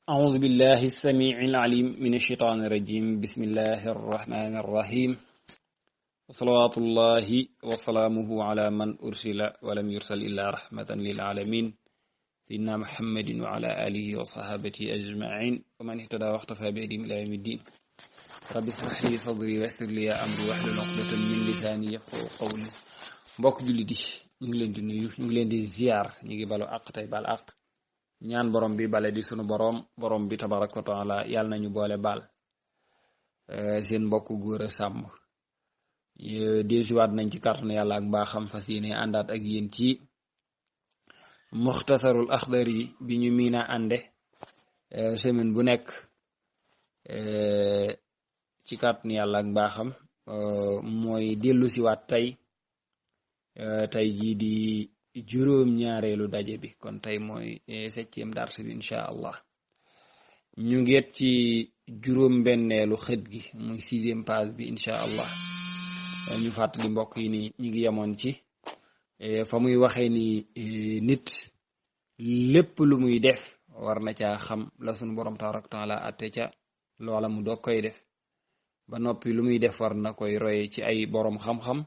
أعوذ بالله السميع العليم من الشيطان الرجيم بسم الله الرحمن الرحيم وصلوات الله وسلامه على من أرسل ولم يرسل إلا رحمة للعالمين سيدنا محمد وعلى آله وصحابته أجمعين ومن اهتدى واقتفى بهديهم إلى يوم الدين رب اشرح لي صدري ويسر لي أمري واحلل عقدة من لساني يفقهوا قولي mbokk jullit yi ñu ngi leen di nuyu ñu ngi leen di ziar ñu ngi balu àq tey bal àq ñaan borom bi bale di sunu borom bi tabaraka wa taala yàlla nañu boole baal seen mbokk góor a sàmm dellusiwaat nañ ci kàttanu yàlla ak mbaaxam fas yéene àndaat ak yéen ci muxtasarul axdar yi bi ñu miina ànde semaine bu nekk ci kàttanu yàlla ak mbaaxam mooy dellusiwaat tey jii di juróom ñaareelu daje bi kon tey mooy 7e dars bi incha allah ñu ngeet ci juróom benneelu xët gi muy 6e page bi incha allah ñu fàttali mbokk yi ni ñi ngi yemoon ci fa muy waxee ni nit lépp lu muy def war na caa xam la sunu borom tabaraka taala atte ca loola mu doog koy def ba noppi lu muy def war na koy roye ci ay borom xam-xam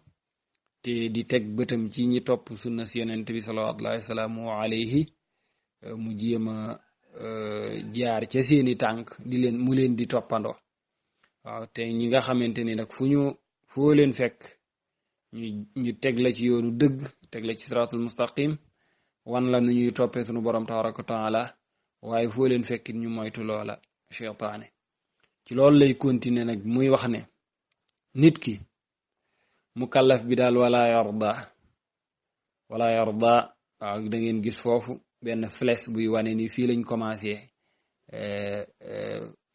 te di teg bëtam ci ñi topp sunna si yonent bi sallallahu alayhi mu jéem a jaar ca seeni tànk mu leen di toppandoo waaw te ñi nga xamante ni nag foo leen fekk ñu teg la ci yoonu dëgg teg la ci siratul mustaqim wan la nu ñuy toppee sunu borom tabaraka taala waaye foo leen fekk ñu moytu loola cheytaane ci loolu lay continuer nag muy wax ne nit ki mukallaf bi daal wala yarda waaw da ngeen gis foofu benn flèche buy wane ni fii lañ commencé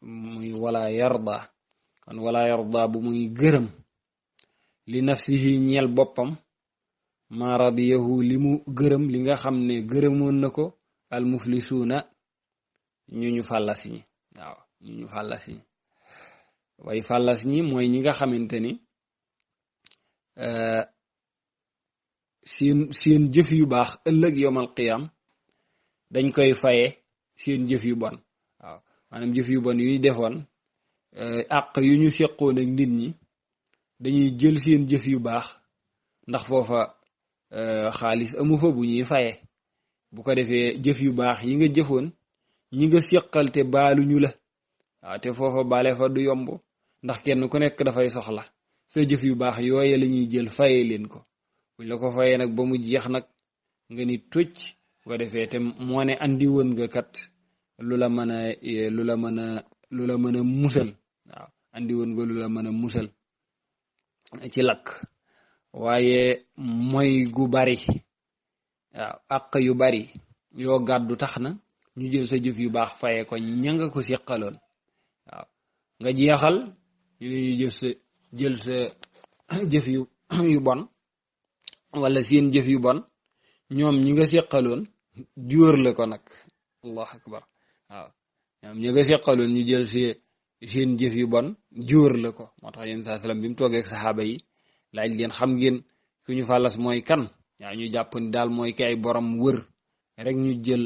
muy wala yarda kon wala yarda bu muy gërëm li nafsihi ñeel boppam ma radiyahu li mu gërëm li nga xam ne gërëmoon na ko al muflisuuna ñu fàllas ñi waaw ñu fàllas ñi way fàllas ñi mooy ñi nga xamante ni seen jëf yu baax ëllëg yowmal qiyam dañ koy faye seen jëf yu bon waaw maanaam jëf yu bon yuy defoon àq yu ñu seqoon ak nit ñi dañuy jël seen jëf yu baax ndax foofa xaalis amu fa bu ñuy faye bu ko defee jëf yu baax yi nga jëfoon ñi nga seqal te baaluñu la waaw te foofa baale fa du yomb ndax kenn ku nekk dafay soxla sa jëf yu baax yooye la ñuy jël faye leen ko buñ la ko fayee nag ba mu jeex nag nga ni tucc bu ko defee te moo ne andi woon nga kat lu la mën a musal waaw andi woon nga lu la mën a musal ci lakk waaye mooy gu bari waaw àq yu bari yoo gàddu tax na ñu jël sa jëf yu baax faye ko ña nga ko seqaloon waaw nga jeexal ñu lañuy jël sa jëf yu bon wala seen jëf yu bon ñoom ñi nga seqaloon jóor la ko nag allahu akbar waaw ñoom ñi nga seqaloon ñu jël seen jëf yu bon jóor la ko moo tax yéen saa salaam bi mu toogee ak saxaaba yi laaj leen xam ngeen ku ñu fàllas mooy kan waaw ñu jàpp ni daal mooy ki ay borom wër rek ñu jël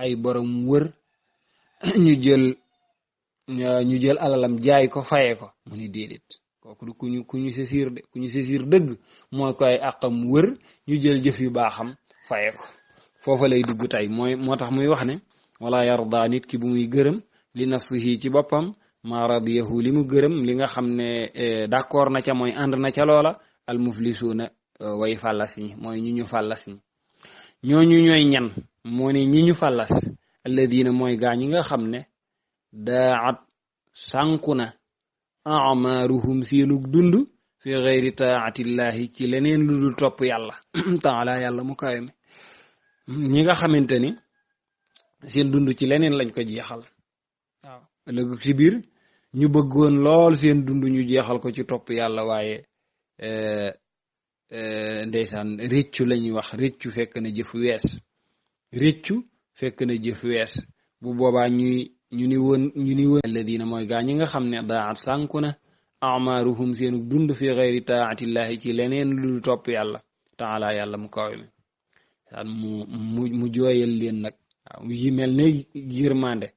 ay borom wër ñu jël alalam jaay ko faye ko mu ni déedéet kooku du ku ñu saisir de ku ñu saisir dëgg mooy ko ay àqam wër ñu jël jëf yu baaxam faye ko foofa lay dugg tey moo tax muy wax ne wala yarda nit ki bu muy gërëm li nafsihi ci boppam ma radiyahu li mu gërëm li nga xam ne d'accord na ca mooy ànd na ca loola al muflisuuna way fàllas ñi mooy ñu fàllas ñi ñooñu ñooy ñan moo ne ñi ñu fàllas alladina mooy gaa ñi nga xam ne daat sànku na amaaruhum seenug dund fi gayri taatillahi ci leneen lu dul topp yàlla taala yàlla mu kawe mi ñi nga xamante ni seen dund ci leneen lañ ko jeexal waaw ëllëg ci biir ñu bëggoon lool seen dund ñu jeexal ko ci topp yàlla waaye ndeysaan réccu lañuy wax réccu fekk na jëf wees bu boobaa ñu ni woon alladina mooy gaa ñi nga xam ne daat sànku na amaaruhum seenu dund fi gayri taatillahi ci leneen lu topp yàlla taala yàlla mu kawe mi mu jooyal leen nag waaw yi mel ne yërmande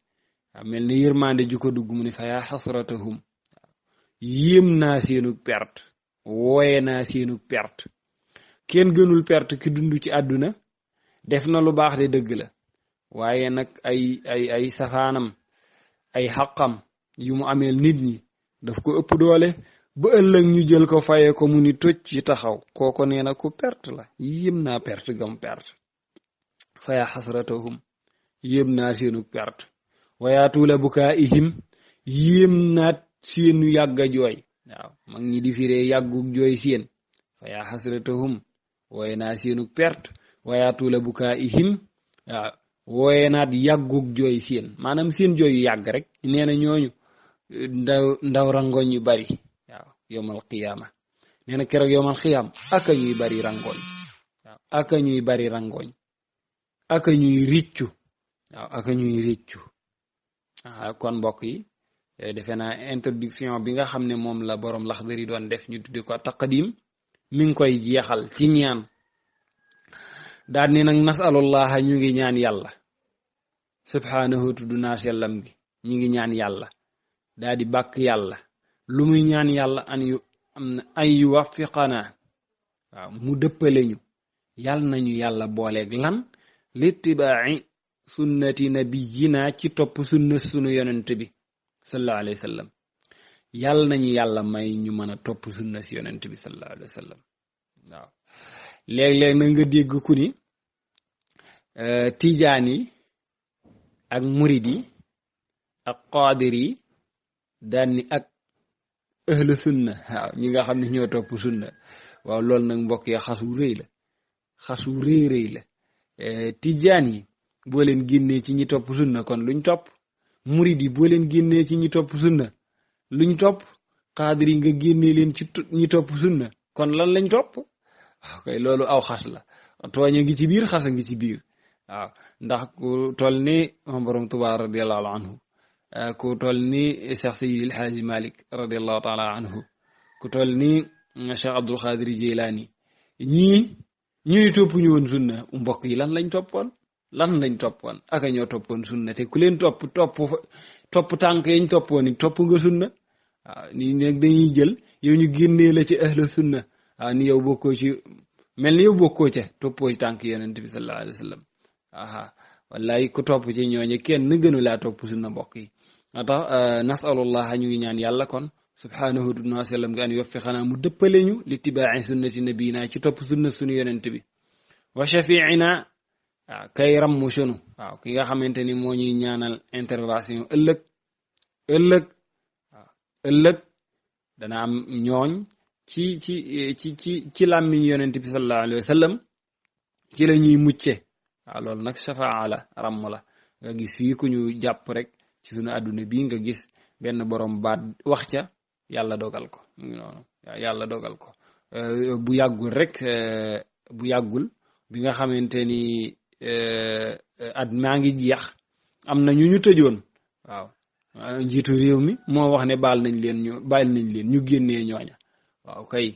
waaw mel ne yërmande ju ko dugg mu ne fa yaa xasratahum yéem naa seenu perte wooye naa seenu perte kenn gënul perte ki dund ci àdduna def na lu baax de dëgg la waaye nag ay safaanam ay xaqam yu mu ameel nit ñi daf ko ëpp doole ba ëllëg ñu jël ko faye ko mu ni toj ci taxaw kooko nee na ku perte la yéem naa perte gam perte fa yaa xasratahum yéem naa seenu perte wayaatula bukaa ihim yéem naat seenu yàgga jooy waaw mag ñi di firee yàggug jooy seen fa yaa xasratahum wooye naa seenu perte wayaatula bukaa ihim waaw wooye naat yàggug jooy seen maanaam seen jooy yu yàgg rek nee na ñooñu ndaw rangoñ yu bari waaw yowmal qiyaama nee na keroog yowmal qiyaam aka ñuy bari rangoñ waaw aka ñuy bari rangoñ aka ñuy riccu waaw aka ñuy riccu kon mbokk yi defe naa introduction bi nga xam ne moom la borom Laxdari doon def ñu tudde ko taqdim mi ngi koy jeexal ci ñaan daal ni nag nasalullaha ñu ngi ñaan yàlla subhanahu tudd naa sellam gi ñu ngi ñaan yàlla daal di bàkk yàlla lu muy ñaan yàlla an yu waffiqana waaw mu dëppale ñu yàlla nañu yàlla booleeg lan litibaa'i sunnati nabiyina ci topp sunna sunu yonent bi sallallahu alayhi wa sallam yàlla nañu yàlla may ñu mën a topp sunna si yonent bi sallallahu alayhi wa sallam waaw léeg-léeg na nga dégg ku ni tijaan yi ak murid yi ak qaadir yi daan ni ak ahlu sunna waaw ñi nga xam ne ñoo topp sunna waaw loolu nag mbokk yi xasu rëy la xasu rëy la tijaan yi boo leen génnee ci ñi topp sunna kon luñ topp murid yi boo leen génnee ci ñi topp sunna luñ topp qaadir yi nga génnee leen ci ñi topp sunna kon lan lañ topp waaw kay loolu aw xas la tooña ngi ci biir xasa ngi ci biir waaw ndax ku toll ni borom Tuubaa radiallahu anhu ku toll ni Cheikh Seydi El Hadji Malick radiallahu taala anhu ku toll ni Cheikh Abdul Xaadir Jeylaani ñii ñu ni topp ñu woon sunna mbokk yi lan lañ toppoon aka ñoo toppoon sunna te ku leen topp tànk yañ toppoon ni topp nga sunna waaw ni nag dañuy jël yow ñu génnee la ci ahlu sunna waaw ni yow bokkoo ci mel ni yow bokkoo ca toppoo ci tànk yonent bi sallallahu alayhi wa sallam wallahi ku topp ci ñooñu kenn gënu laa topp sunna mbokk yi moo tax nasalullah ñu ngi ñaan yàlla kon subhanahu wa sallam ga an yoffiqana mu dëppale ñu li tibaa'i sunnati nabiyina ci topp sunna sunu yonent bi wa shafi'ina waaw kay rammu sunu waaw ki nga xamante ni moo ñuy ñaanal intervention ëllëg dana am ñooñ ci làmmiñ yonent bi sallallahu alayhi wa sallam ci la ñuy mucce waaw loolu nag shafaa la ramm la nga gis fii ku ñu jàpp rek ci sunu àdduna bii nga gis benn borom baat wax ca yàlla dogal ko noonu yàlla dogal ko bu yàggul bi nga xamante ni at maa ngi jeex am na ñu tëjoon waaw njiitu réew mi moo wax ne baal nañ leen ñu génnee ñooña waaw kay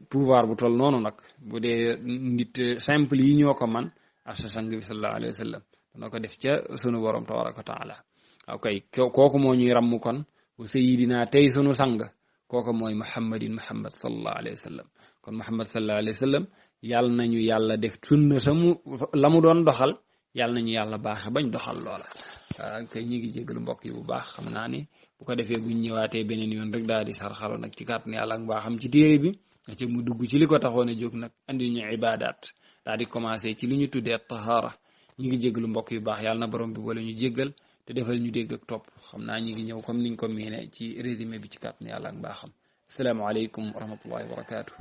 pouvoir bu tol noonu nag bu dee nit simple yi ñoo ko man asa sang bi sallallahu alayhi wa sallam dana ko def ca sunu borom tabaraka wa taala waaw kay kooku moo ñuy ràmm kon bu sayidina tey sunu sang kooku mooy muhammad sallallahu alayhi wa sallam kon muhammad sallallahu alayhi wa sallam yàlla nañu yàlla def sunna la mu doon doxal yàlla nañu yàlla baaxe bañ doxal loola kay ñi ngi jégalu mbokk yi bu baax xam naa ni bu ko defee buñ ñëwaatee beneen yoon rek daal di sarxalo nag ci kàttan yàlla ak mbaaxam ci téere bi ci mu dugg ci li ko taxoon a jóg nag andi ñu ibaadaat daal di commencé ci li ñu tuddee tahaara ñi ngi jégalu mbokk yu baax yàlla na borom bi wala ñu jéggal te defal ñu dégg ak topp xam naa ñi ngi ñëw comme niñ ko miine ci résumé bi ci kàttan yàlla ak mbaaxam asalaamaaleykum wa rahmatullahi wa barakaatu.